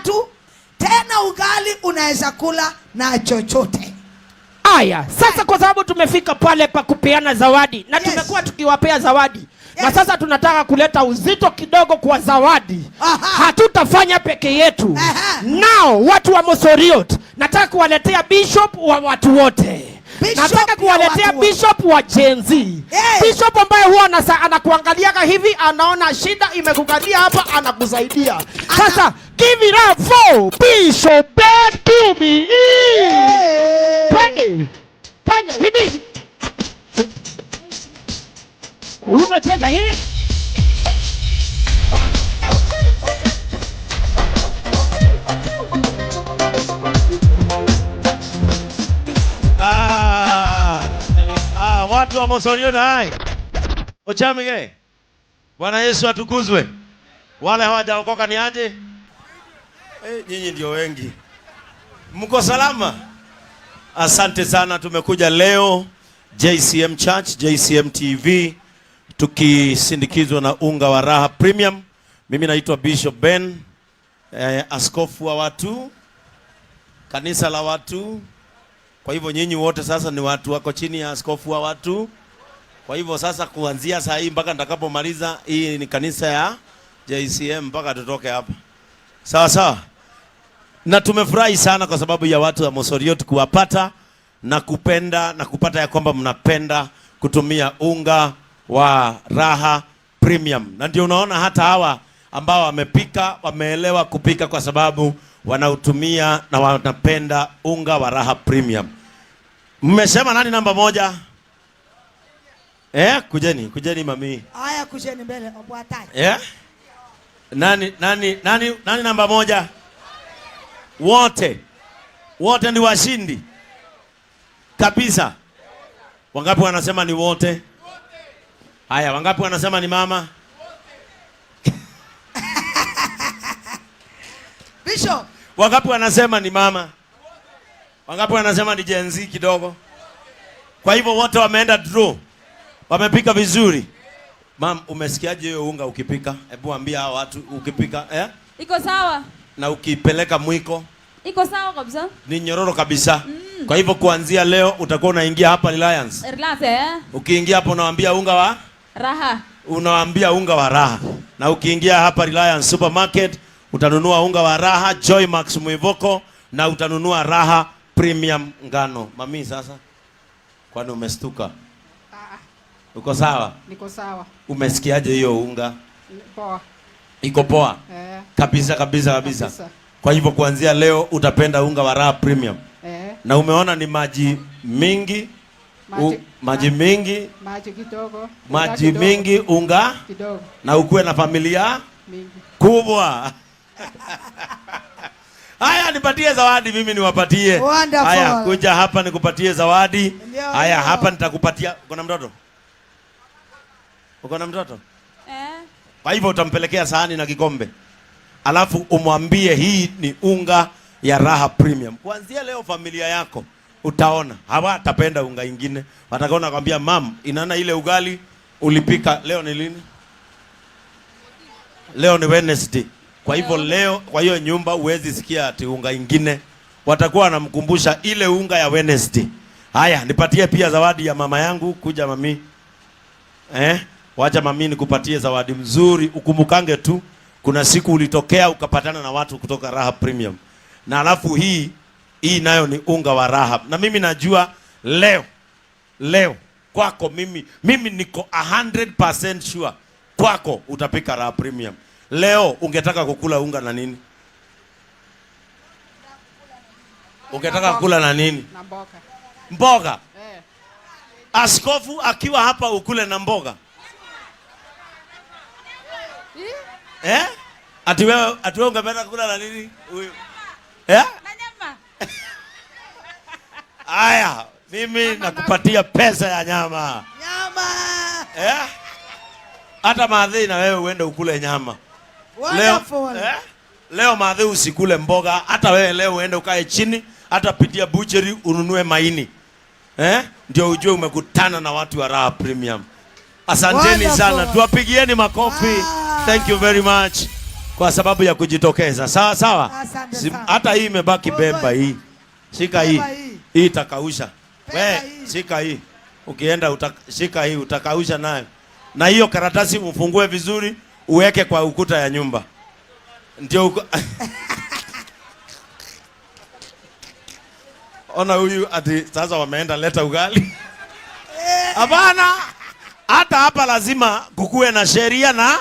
tatu. Tena ugali unaweza kula na chochote. Aya, sasa kwa sababu tumefika pale pa kupeana zawadi na tumekuwa tukiwapea zawadi na sasa tunataka kuleta uzito kidogo kwa zawadi. Hatutafanya peke yetu. Nao watu wa Mosoriot, nataka kuwaletea bishop wa watu wote. Bishop Nataka ya kuwaletea watu wote. Bishop wa Gen Z. Bishop ambaye huwa anakuangaliaga hivi, anaona shida imekukalia hapa, anakusaidia. Sasa give it up for Bishop Ben Tumi. Twende. Fanya hivi. Unacheza hii. Ah, ah, watu wa Mosoriot hai. Ochamige. Bwana Yesu atukuzwe. Wale hawajaokoka ni aje? Nyinyi ndio wengi. Mko salama? Asante sana, tumekuja leo JCM Church, JCM TV tukisindikizwa na unga wa Raha Premium. Mimi naitwa Bishop Ben, askofu wa watu, kanisa la watu. Kwa hivyo nyinyi wote sasa ni watu wako chini ya askofu wa watu. Kwa hivyo sasa kuanzia saa hii mpaka nitakapomaliza, hii ni kanisa ya JCM mpaka tutoke hapa. Sawa sawa. Na tumefurahi sana kwa sababu ya watu wa Mosoriot kuwapata na kupenda na kupata ya kwamba mnapenda kutumia unga wa Raha Premium. Na ndio unaona hata hawa ambao wamepika wameelewa kupika kwa sababu wanautumia na wanapenda unga wa Raha Premium. Mmesema nani namba moja? Kujeni, kujeni mami. Haya, kujeni mbele, obwatai. Nani namba moja? Wote. Wote ni washindi. Kabisa. Wangapi wanasema ni wote? Haya, wangapi wanasema ni mama? Bishop. Wangapi wanasema ni mama? Wangapi wanasema ni Gen Z kidogo? Kwa hivyo wote wameenda draw. Wamepika vizuri. Mam, umesikiaje hiyo unga ukipika? Hebu ambia hao watu ukipika? Iko sawa. Na ukipeleka mwiko? Iko sawa kabisa. Ni nyororo kabisa. Kwa hivyo kuanzia leo utakuwa unaingia hapa Reliance. Reliance? Ukiingia hapo unawaambia unga wa Raha. Unawaambia unga wa Raha. Na ukiingia hapa Reliance Supermarket utanunua unga wa Raha, Joy Max Mwivoko, na utanunua Raha Premium ngano. Mami, sasa kwani umestuka? Uko sawa? Niko sawa. Umesikiaje hiyo unga? Poa. Iko poa? Kabisa, kabisa, kabisa. Kabisa. Kwa hivyo kuanzia leo utapenda unga wa Raha Premium. Na umeona ni maji mingi, maji mingi, Maji kidogo, maji kidogo. mingi, unga kidogo, na ukuwe na familia mingi kubwa. Haya, nipatie zawadi mimi niwapatie. Wonderful. Haya, kuja hapa nikupatie zawadi. Ndio, Haya, ndio. hapa nitakupatia. Uko na mtoto? Uko na mtoto? Kwa hivyo utampelekea sahani na kikombe. Alafu umwambie hii ni unga ya Raha Premium. Kuanzia leo familia yako utaona hawatapenda unga ingine. Watakaona kwambia mam, inaona ile ugali ulipika leo ni lini? Leo ni Wednesday. Kwa hivyo leo kwa hiyo nyumba huwezi sikia ati unga ingine. Watakuwa wanamkumbusha ile unga ya Wednesday. Haya, nipatie pia zawadi ya mama yangu. Kuja mami. Wacha mami nikupatie zawadi mzuri. Ukumbukange tu kuna siku ulitokea ukapatana na watu kutoka Raha Premium. Na alafu hii nayo ni unga wa Raha. Na mimi najua leo kwako mimi niko 100% sure kwako utapika Raha Premium. Leo ungetaka kukula unga na nini? Ungetaka kukula na nini? Na mboga. Mboga? Askofu akiwa hapa ukule na mboga? Ati wewe ungependa kula na nini? Huyu. Na nyama. Aya, mimi nakupatia pesa ya nyama. Nyama. Hata maadhi na wewe uende ukule nyama. Wonderful. Leo maadhi usikule mboga, hata wewe leo uende ukae chini, hata pitia butchery ununue maini. Ndio ujue umekutana na watu wa Raha Premium. Asanteni Wonderful. sana. Tuwapigieni makofi. Thank you very much. kwa sababu ya kujitokeza. Sawa sawa. Hata hii imebaki, beba hii. Shika hii. Hii itakausha. We, shika hii. Ukienda shika hii utakausha nayo. Na hiyo karatasi ufungue vizuri, uweke kwa ukuta ya nyumba. Ndio uko. Ona huyu ati sasa wameenda leta ugali. Hapana. Hata hapa lazima kukuwe na sheria na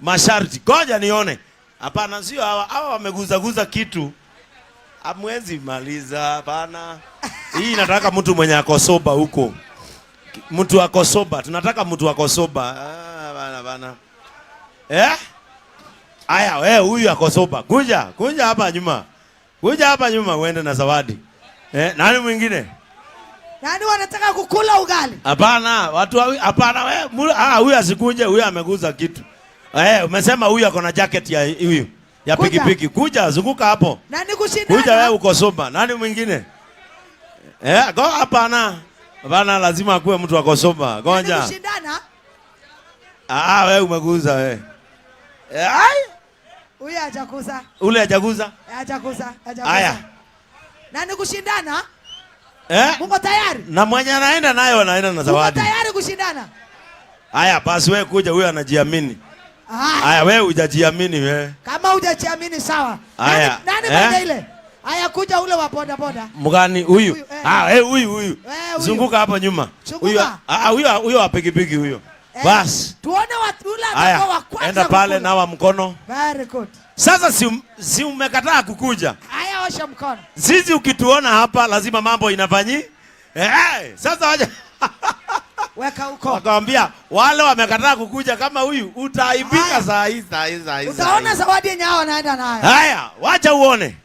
masharti. Ngoja nione. Hapana, sio hawa. Hawa wameguzaguza kitu. Hamwezi maliza, hapana. Hii inataka mtu mwenye ako soba huko. Mtu ako soba. Tunataka mtu ako soba. Ah, bana bana. Eh? Aya, wewe huyu ako soba. Kuja, kuja hapa nyuma. Kuja hapa nyuma uende na zawadi. Eh, nani mwingine? Nani wanataka kukula ugali? Hapana, watu hapana wewe. Ah, huyu asikuje, huyu ameguza kitu. Eh, umesema huyu ako na jacket ya huyu ya pikipiki. Kuja, zunguka hapo. Nani kushindana? Kuja wewe uko soba. Nani mwingine? Eh, go hapana. Hapana, lazima akuwe mtu ako soba. Ngoja. Nani kushindana? Ah, wewe umeguza wewe. Eh, ai. Huyu hajaguza. Ule hajaguza? Hajaguza, hajaguza. Haya. Nani kushindana? Eh? Mko tayari? Na mwenye anaenda nayo anaenda na zawadi. Mko tayari kushindana? Haya, basi wewe kuja, huyu anajiamini. Haya, wewe hujajiamini wewe. Kama hujajiamini sawa. Haya. Nani baada ile? Haya, kuja ule wa boda boda. Mgani huyu? Ah, eh huyu huyu. Zunguka hapo nyuma. Huyu ah, huyu huyo wa pikipiki huyo. Bas. Tuone watu ule atakuwa wa kwanza. Enda pale nawa mkono. Very good. Sasa si umekataa kukuja. Haya, osha mkono. Sisi ukituona hapa lazima mambo inafanyi. Eh, sasa waje. Weka huko. Wakamwambia wale wamekataa kukuja kama huyu utaaibika saa hii saa hii saa hii. Utaona zawadi yenye hao wanaenda nayo. Haya, wacha uone.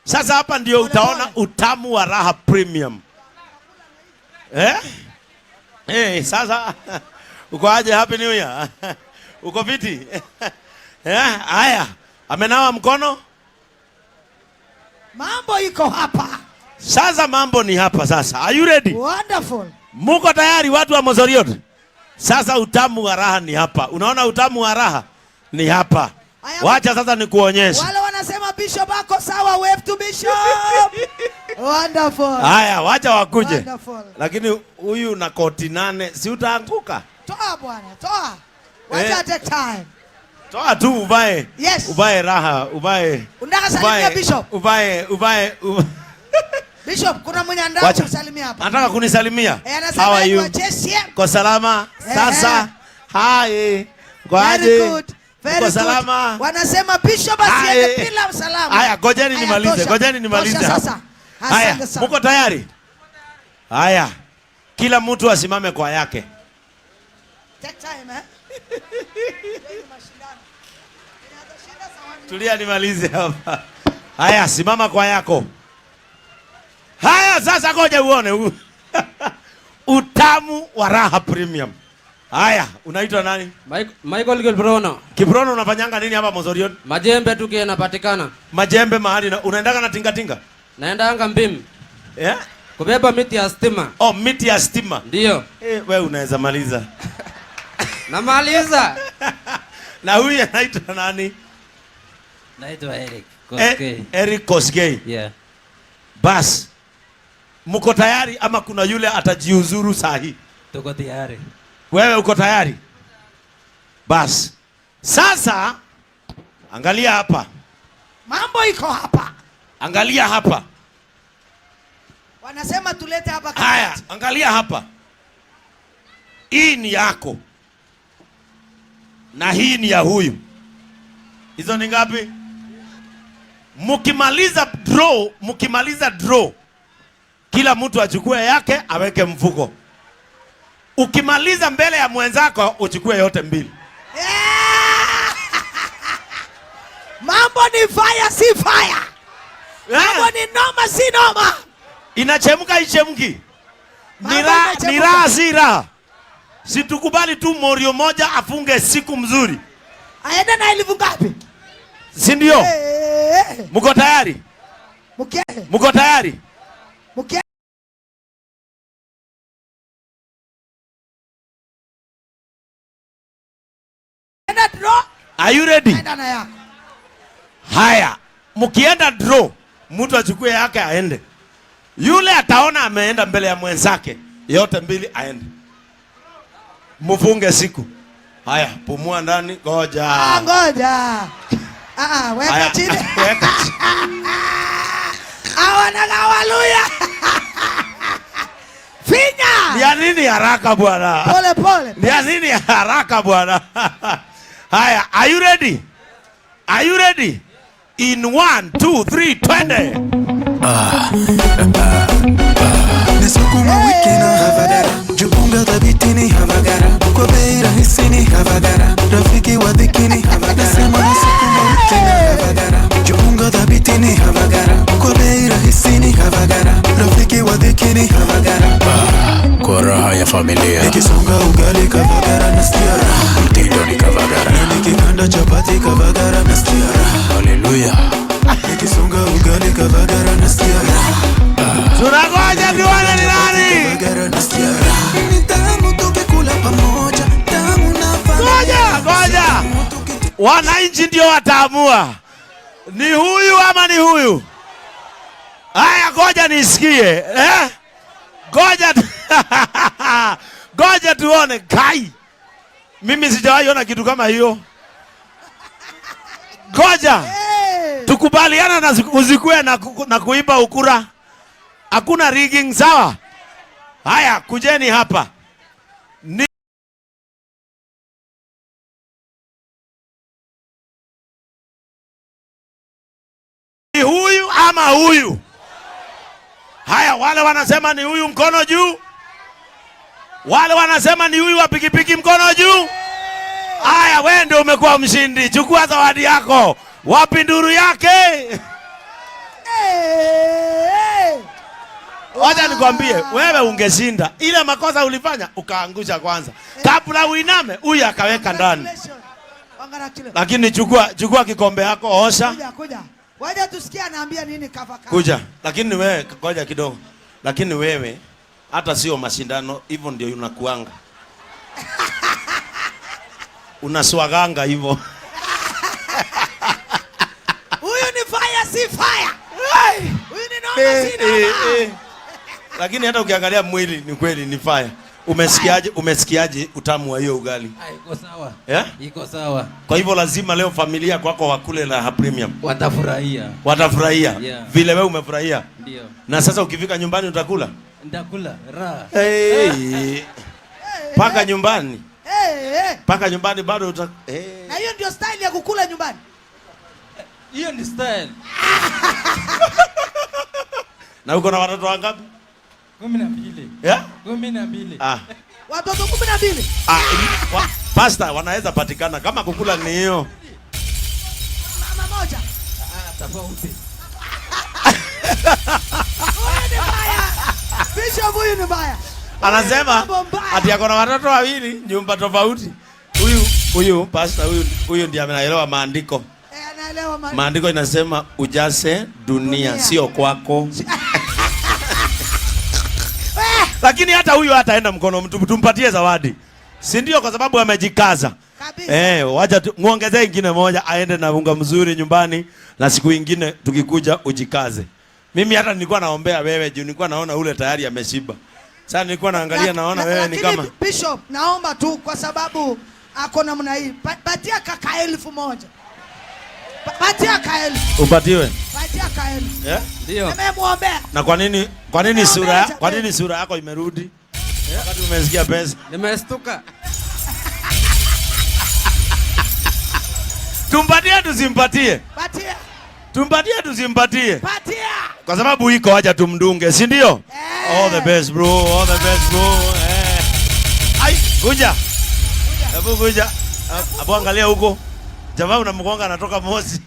Sasa hapa ndio utaona utamu wa Raha Premium. Eh? Eh, sasa uko aje? Happy New Year. Uko fiti? Eh, haya. Amenawa mkono? Mambo iko hapa. Sasa mambo ni hapa sasa. Are you ready? Wonderful. Muko tayari watu wa Mosoriot? Sasa utamu wa raha ni hapa. Unaona utamu wa raha ni hapa. Wacha sasa nikuonyeshe. Wale wanasema bishop ako sawa, wave to bishop. Wonderful. Haya, wacha wakuje. Wonderful. Lakini huyu na koti 8 si utaanguka? Toa bwana, toa. Wacha take time. Toa tu uvae. Yes. Uvae raha, uvae. Unataka salimia bishop? Uvae, uvae. Bishop, kuna mwenye anataka kusalimia hapa. Anataka kunisalimia? How are you? Kwa salama? Sasa. Hi. Kwa aje? Very good. Very good. Salama. Wanasema bishop asiende bila usalama. Haya, ngojeni nimalize. Ngojeni nimalize. Sasa. Haya, mko tayari? Haya. Kila mtu asimame kwa yake. Take time, eh? Tulia nimalize hapa. Haya, simama kwa yako. Haya, sasa ngoja uone utamu wa Raha Premium. Haya, unaitwa nani? Michael Kiprono. Kiprono, unafanyanga nini hapa Mosoriot? Majembe tu yanapatikana. Majembe mahali na unaendanga na tinga tinga? Naendanga mbimu. Eh? Kubeba miti ya stima. Oh, miti ya stima. Ndio. Eh, wewe unaweza maliza. Namaliza. Na huyu anaitwa nani? Naitwa Eric Kosgei. Eric Kosgei. Yeah. Bas. Mko tayari ama kuna yule atajiuzuru saa hii? Tuko tayari. Wewe uko tayari? Bas. Sasa angalia hapa. Mambo iko hapa. Angalia hapa. Wanasema tulete hapa. Haya, angalia hapa. Hii ni yako. Na hii ni ya huyu. Hizo ni ngapi? Mukimaliza draw, kila mtu achukue yake aweke mfuko. Ukimaliza mbele ya mwenzako uchukue yote mbili. Yeah! Mambo ni fire si fire. Mambo ni noma si noma. Inachemka ichemki. Ni raha si raha. Situkubali tu morio moja afunge siku mzuri. Aenda na elfu ngapi? Si ndio? Mko tayari? Mko tayari? Are you ready? Enda na yako. Haya, mkienda draw, mtu achukue yake aende. Yule ataona ameenda mbele ya mwenzake, yote mbili aende. Mfunge siku. Haya, pumua ndani, ngoja. Ah, ngoja. Ah, weka Haya, chini. Weka chini. Awanagawaluya. Finya. Ni ya nini haraka bwana? Pole pole. Ni ya nini haraka bwana? Haya, are you ready? Are you ready? In 1 2 3 twende. Nisukuma wiki na Jupunga thabitini kwa bei rahisi ni rafiki wa dhikini. Nasema nisukuma wiki na Jupunga thabitini kwa bei rahisi ni rafiki wa dhikini. Kwa raha ya familia. Nikisonga ugali Kavagara nasikia raha. Mtindo ni Kavagara. Na nikikanda chapati Kavagara nasikia raha. Haleluya. Nikisonga ugali Kavagara nasikia raha. Tunangoja tuone ni nani. Kavagara nasikia raha. Ni tamu tukikula pamoja, tamu na familia. Ngoja, ngoja. Wananchi ndio wataamua ni huyu ama ni huyu. Haya, ngoja nisikie. Ngoja ngoja tuone. Kai, mimi sijawahi ona kitu kama hiyo. Ngoja tukubaliana na usikue na kuiba ukura. Hakuna rigging, sawa? Haya, kujeni hapa. Ni huyu ama huyu? Haya, wale wanasema ni huyu mkono juu. Wale wanasema ni huyu wa pikipiki mkono juu. Haya, wewe ndio umekuwa mshindi. Chukua zawadi yako. Wapi nduru yake? Wacha nikwambie, wewe ungeshinda. Ile makosa ulifanya ukaangusha kwanza. Kabla uiname, huyu akaweka ndani. Lakini chukua kikombe yako, osha. Kuja, kuja. Wacha tusikie anaambia nini Kavagara. Kuja. Lakini wewe ngoja kidogo. Lakini wewe hata sio mashindano, hivyo ndio unakuanga. Unaswaganga hivyo. Huyu ni fire si fire. Huyu ni noma si noma. Lakini hata ukiangalia mwili ni kweli ni fire. Umesikiaje utamu wa hiyo ugali? Iko sawa. Yeah? Iko sawa. Kwa hivyo lazima leo familia kwako wakule la premium. Watafurahia. Watafurahia. Yeah. Vile wewe umefurahia. Ndio. Na sasa ukifika nyumbani utakula? Nitakula raha. Hey. Paka nyumbani. Hey. Paka nyumbani bado uta Na hiyo ndio style ya kukula nyumbani. Hiyo ni style. Na uko na watoto wangapi? 12. Yeah? 12. Watoto 12. Pastor, wanaweza patikana kama kukula ni hiyo. Mama moja. Tofauti. Huyu ni mbaya. Bishop huyu ni mbaya. Anasema ati ako na watoto wawili nyumba tofauti. Huyu pastor huyu ndiye anaelewa maandiko. Anaelewa maandiko. Maandiko inasema ujase dunia, sio kwako. Lakini hata huyu hataenda mkono mtu, tumpatie zawadi. Si ndio? Kwa sababu amejikaza. Wacha muongezee ingine moja aende na unga mzuri nyumbani, na siku ingine tukikuja ujikaze. Mimi hata nilikuwa naombea wewe juu nilikuwa naona ule tayari ameshiba. Sasa nilikuwa naangalia naona wewe ni kama Bishop, naomba tu kwa sababu ako namna hii. Patia kaka 1000. Patia ka 1000. Upatiwe. Patia ka 1000. Yeah? Ndio. Nimemwombea. Na kwa nini sura yako imerudi? Wakati umesikia pesa. Nimestuka. Tumpatie tusimpatie? Patia. Tumpatie tusimpatie? Patia. Kwa sababu iko haja tumdunge, si ndio? All the best bro, all the best bro. Ai, kuja. Hebu kuja. Hapo angalia huko. Jamaa unamgonga anatoka mosi.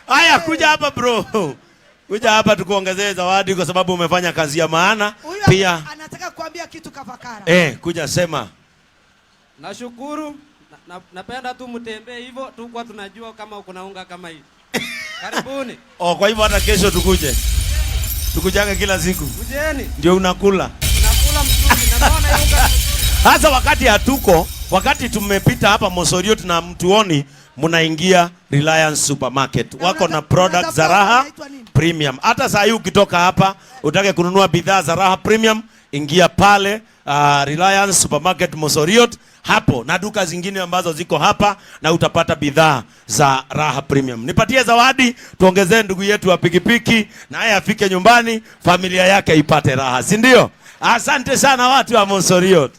Haya, kuja hapa bro. Kuja hapa tukuongezee zawadi kwa sababu umefanya kazi ya maana. Huyu pia anataka kuambia kitu Kavakara. Kuja sema. Nashukuru. Napenda tu mtembee hivyo tu kwa tunajua kama kuna unga kama hii. Karibuni. Oh, kwa hivyo hata kesho tukuje. Tukujanga kila siku. Kujeni. Ndio unakula. Unakula. Mnakula mzuri na naona hiyo unga. Hasa wakati hatuko, wakati tumepita hapa Mosoriot na mtuoni, mnaingia Reliance Supermarket, wako na product za Raha Inaitwa nini? Premium. Hata saa hii ukitoka hapa utake kununua bidhaa za Raha Premium, ingia pale Reliance Supermarket Mosoriot hapo na duka zingine ambazo ziko hapa, na utapata bidhaa za Raha Premium. Nipatie zawadi, tuongezee ndugu yetu wa pikipiki, naye afike nyumbani, familia yake ipate raha, si ndio? Asante sana watu wa Mosoriot.